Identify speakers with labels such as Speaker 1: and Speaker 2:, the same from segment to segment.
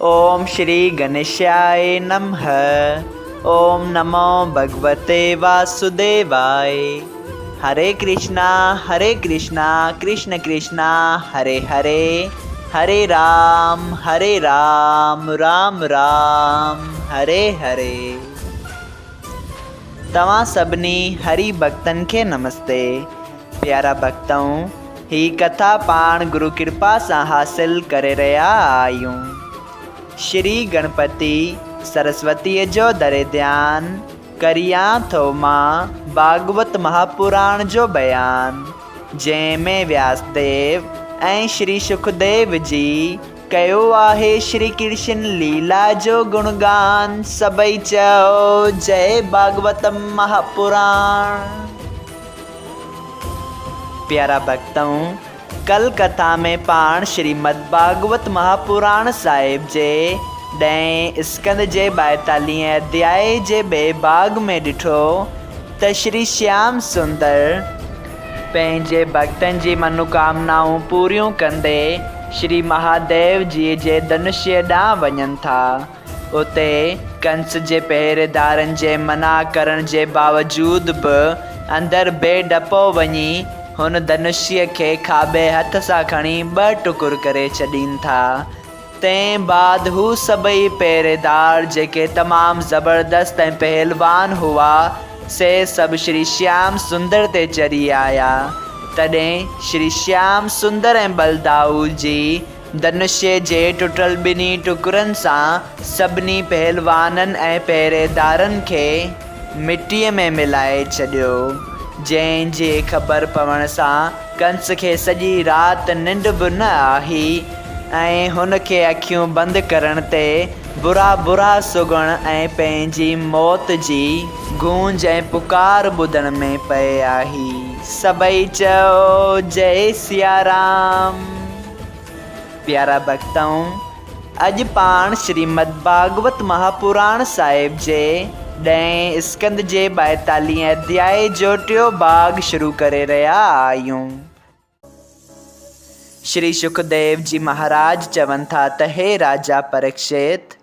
Speaker 1: اوم شري گنيشاء نمه اوم نمو ڀڳوتي واسوديواء هري ڪرشنا هري ڪرشنا ڪرشن ڪرشنا هري هري هري رام هري رام رام رام هري هري. توهان سڀني هري ڀڳتن کي نمستي. پيارا ڀڳتؤ! هي ڪٿا پاڻ گرو ڪرپا سان حاصل ڪري رهيا آهيون. شري گڻپتي سرسوتيء جو دري ڌيان ڪريان ٿو مان ڀاڳوت مهاپراڻ جو بيان، جنهن ۾ وياس ديو ۽ شري شڪديو جي ڪيو آهي شري ڪرشن ليلا جو گڻگان، سڀئي چئو جئي ڀاڳوتم مهاپراڻ. پيارا ڀڳتؤ! ڪل ڪٿا ۾ پاڻ شريمد ڀاڳوت مهاپراڻ صاحب جي ڏهين اسڪنڌ جي ٻائيتاليهين اڌيائي جي ٻئي ڀاڳ ۾ ڏٺو ته شري شيام سندر پنهنجي ڀڳتن جي منوڪامنائون پوريون ڪندي شري مهاديو جيء جي ڌنشيه ڏانهن وڃن ٿا. اتي ڪنس جي پهريدارن جي منع ڪرڻ جي باوجود به اندر بي ڊپو وڃي هن ڌنشيه کي کاٻي هٿ سان کڻي ٻه ٽڪر ڪري ڇڏين ٿا. تنهن بعد هو سڀئي پهريدار جيڪي تمام زبردست ۽ پهلوان هئا، سي سڀ شري شيام سندر تي چڙهي آيا. تڏهن شري شيام سندر ۽ بلدائو جي ڌنشي جي ٽٽل ٻنهي ٽڪرن سان سڀني پهلوانن ۽ پهريدارن کي مٽيء ۾ ملائي ڇڏيو، جنهن جي خبر پوڻ سان ڪنس کي سڄي رات ننڊ به نه آئي ۽ هن کي اکيون بند ڪرڻ تي برا برا سگهڻ ۽ پنهنجي موت جي گونج ۽ پڪار ٻڌڻ ۾ پئي آئي. سڀئي چئو جئي سيارام. پيارا ڀڳتؤ! اڄ پاڻ شريمد ڀاڳوت مهاپراڻ صاحب جي ڏهين اسڪنڌ جي ٻائيتاليهين اڌيائي جو ٽيون ڀاڳ شروع ڪري رهيا آهيون. شري شڪديو جي مهاراج چون ٿا ته هي راجا پريڪشت!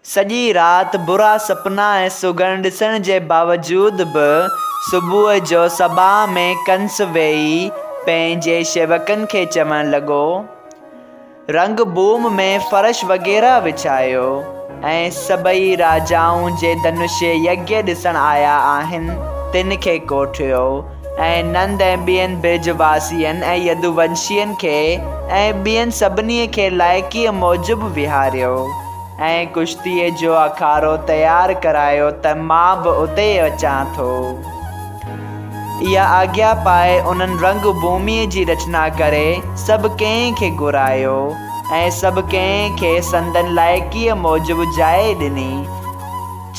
Speaker 1: سڄي رات برا سپنا ۽ سگهڻ ڏسڻ جي باوجود به صبح جو سڀا ۾ ڪنس ويهي پنهنجي شيوڪن کي چوڻ لڳو، رنگ ڀوم ۾ فرش وغيره وڇايو ۽ سڀئي راجائون جي ڌنشي يگيه ڏسڻ آيا آهن تن کي ڪوٺيو ۽ نند ۽ ٻين برج واسين ۽ يدوونشين کي ۽ ٻين سڀني کي لائقيء موجب ويهاريو ۽ ڪشتيء جو اکارو تيار ڪرايو ته مان به اتي اچان ٿو. اها آگيا پائي انهن رنگ ڀوميء جي رچنا ڪري سڀ ڪنهن کي گهرايو ۽ سڀ ڪنهن کي سندن لائقيء موجب جاء ڏني.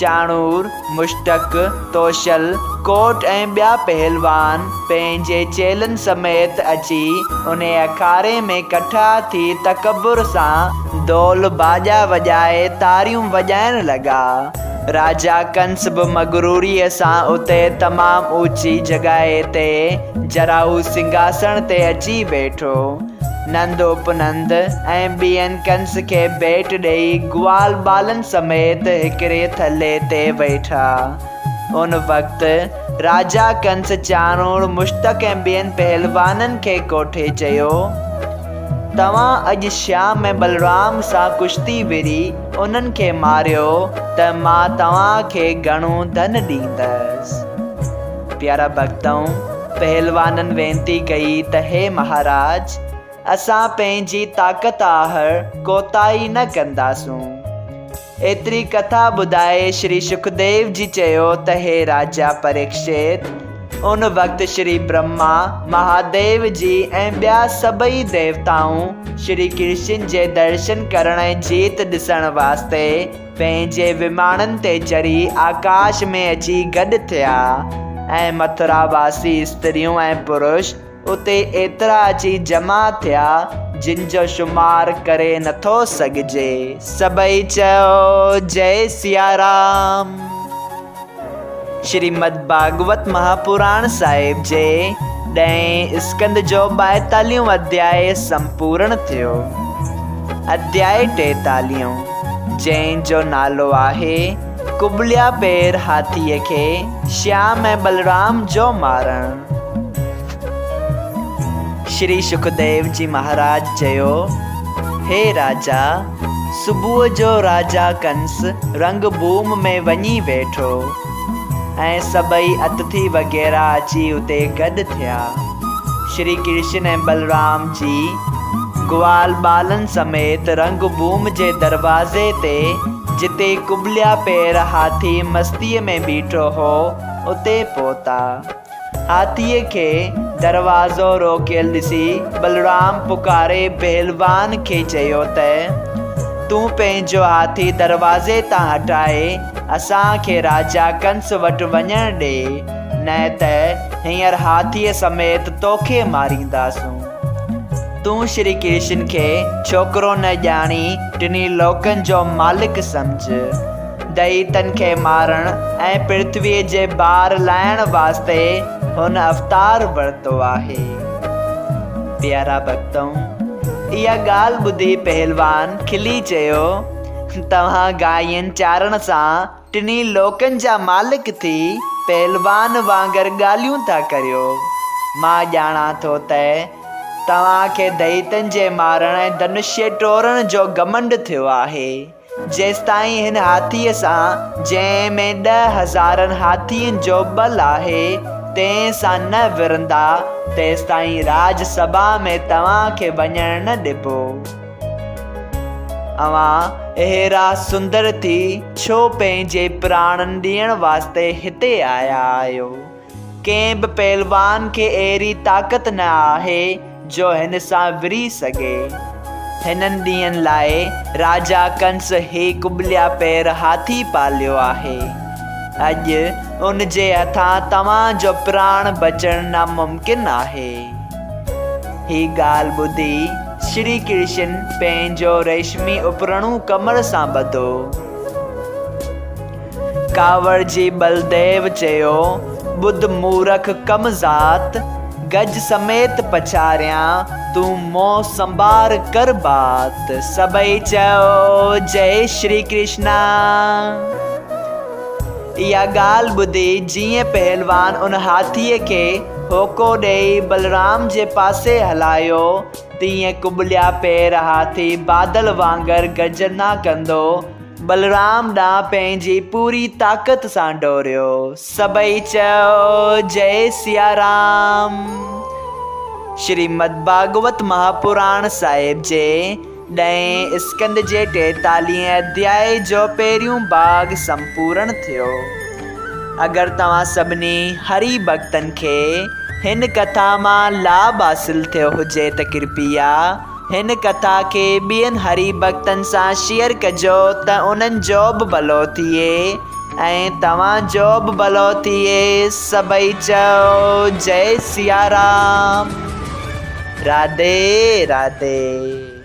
Speaker 1: چاڻور، مشتق، توشل، ڪوٽ ۽ ٻيا پهلوان پنهنجي چيلن سميت اچي انهي اکاري ۾ ڪٺا ٿي تڪبر سان دول باجا وڄائي تاريون وڄائڻ لڳا. راجا ڪنس به مغروريء سان اتي تمام اوچي جڳهه تي جراهو سنگهاسڻ تي اچي ويٺو. نند اپنند ۽ ٻين ڪنس کي ڀيٽ ڏيئي گوال ٻالن سميت هڪڙي ٿلهي تي ويٺا. ان وقت راجا ڪنس چانور، مشتق ۽ ٻين پهلوانن کي ڪوٺي چيو، توهان اڄ شيام ۽ بلرام سان ڪشتي وڙهي انهن کي ماريو ته مان توهان کي گهڻو ڌن ڏيندس. پيارا ڀڳتؤ! پهلوانن وينتي ڪئي ته هي مهاراج! اسان پنهنجي طاقت آهر ڪوتاهي نه ڪنداسون. ايتري ڪٿا ٻڌائي شري شڪديو جي چيو ته هي راجا پريڪشت! ان وقت شري برهما، مهاديو جي ۽ ٻيا سڀئي ديوتائون شري ڪرشن جي درشن ڪرڻ ۽ جيت ڏسڻ واسطي پنهنجي وماڻن تي چڙهي آڪاش ۾ اچي گڏ ٿيا ۽ مٿرا واسي استريون ۽ پرش اتي ايترا اچي جمع ٿيا، جن جو شمار ڪري نٿو سگهجي. سڀئي چيو، جئي سيارام! شريمد ڀاڳوت مهاپراڻ صاحب جي ڏهين اسڪنڌ جو ٻائيتاليهون اڌياء سمپورڻ ٿيو. اڌياء ٽيتاليهون، جنهن جو نالو آهي قبليا پير هاٿيء کي شيام ۽ بلرام جو مارڻ. شري شڪديو جي مهاراج چيو، هي راجا! صبح جو راجا ڪنس رنگ ڀوم ۾ وڃي ويٺو ۽ سڀئي اتٿي وغيره اچي اتي گڏ ٿيا. شري ڪرشن ۽ بلرام جي گوال ٻالن سميت رنگ ڀوم جي دروازي تي جتي قبليا پير هاٿي مستيء ۾ بيٺو هو، اتي پهتا. هاٿيء کي دروازو روڪيل ڏسي بلرام پڪاري پهلوان کي چيو ته، تون پنهنجو هاٿي دروازي تان هٽائي اسان کي راجا ڪنس وٽ وڃڻ ڏي، نه ته هينئر هاٿيء سميت توکي مارينداسون. تون شري ڪرشن کي ڇوڪرو نه ڄاڻي ٽنهي لوڪن جو مالڪ سمجهه. دئيتن کي مارڻ ۽ پرٿويء جي بار لاهڻ واسطي هن اوتار ورتو آهي. پيارا ڀڳتؤ! اها ڳالهه ٻڌي پهلوان کلي چيو، توهان گاين چارڻ سان ٽنهي لوڪن جا مالڪ ٿي پهلوان وانگر ڳالهيون ٿا ڪريو. مان ڄاڻان ٿو ته توهان کي دئيتن جي مارڻ ۽ ڌنشيه ٽوڙڻ جو گهمنڊ ٿيو آهي. جيستائين هن هاٿيء سان، جنهن ۾ ڏهه هزارن هاٿين جو ٻل آهي، تنهن سان نه ورندا، تيستائين راڄ سڀا ۾ توهان کي وڃڻ نه ڏبو. اوهان اهڙا سندر ٿي ڇو پنهنجي پراڻن ڏيڻ واسطي هتي آيا آهيو؟ ڪنهن به پهلوان کي اهڙي طاقت نه آهي جو هن سان وڙهي سگهي. هنن ڏينهن لاء راجا ڪنس هي قبليا پير هاٿي پاليو آهي. اڄ ان جي هٿان توهان جو پراڻ بچڻ ناممڪن آهي. هي ڳالهه ٻڌي شري ڪرشن پنهنجو ريشمي اپرڻو ڪمر سان ٻڌو. ڪاوڙجي ٻلديو چيو، ٻڌ مورک ڪم ذات، گج سميت پڇاريان، تون مون سنڀار ڪر بات. سڀئي چيو، جئي شري ڪرشنا. اها ڳالهه ٻڌي جيئن پهلوان ان هاٿيء کي هوڪو ڏيئي بلرام جي پاسي هلايو، تيئن قبليا پير هاٿي بادل وانگر گرجنا ڪندو بلرام ڏانهن پنهنجي پوري طاقت سان ڊوڙيو. سڀئي چيو، جئي سيارام. شريمد ڀاڳوت مهاپراڻ صاحب جي ڏهين اسڪنڌ جي ٽيتاليهين اڌيائي جو پهريون ڀاڳ سمپورڻ ٿيو. اگر توهان سڀني هري ڀڳتن کي هن ڪٿا مان لاڀ حاصل ٿيو هجي ته ڪرپيا هن ڪٿا کي ٻين هري ڀڳتن سان شيئر ڪجو ته انهن جو به ڀلو ٿئي ۽ توهان جو به ڀلو ٿئي سڀئي چئو جئي سيارام راڌي راڌي.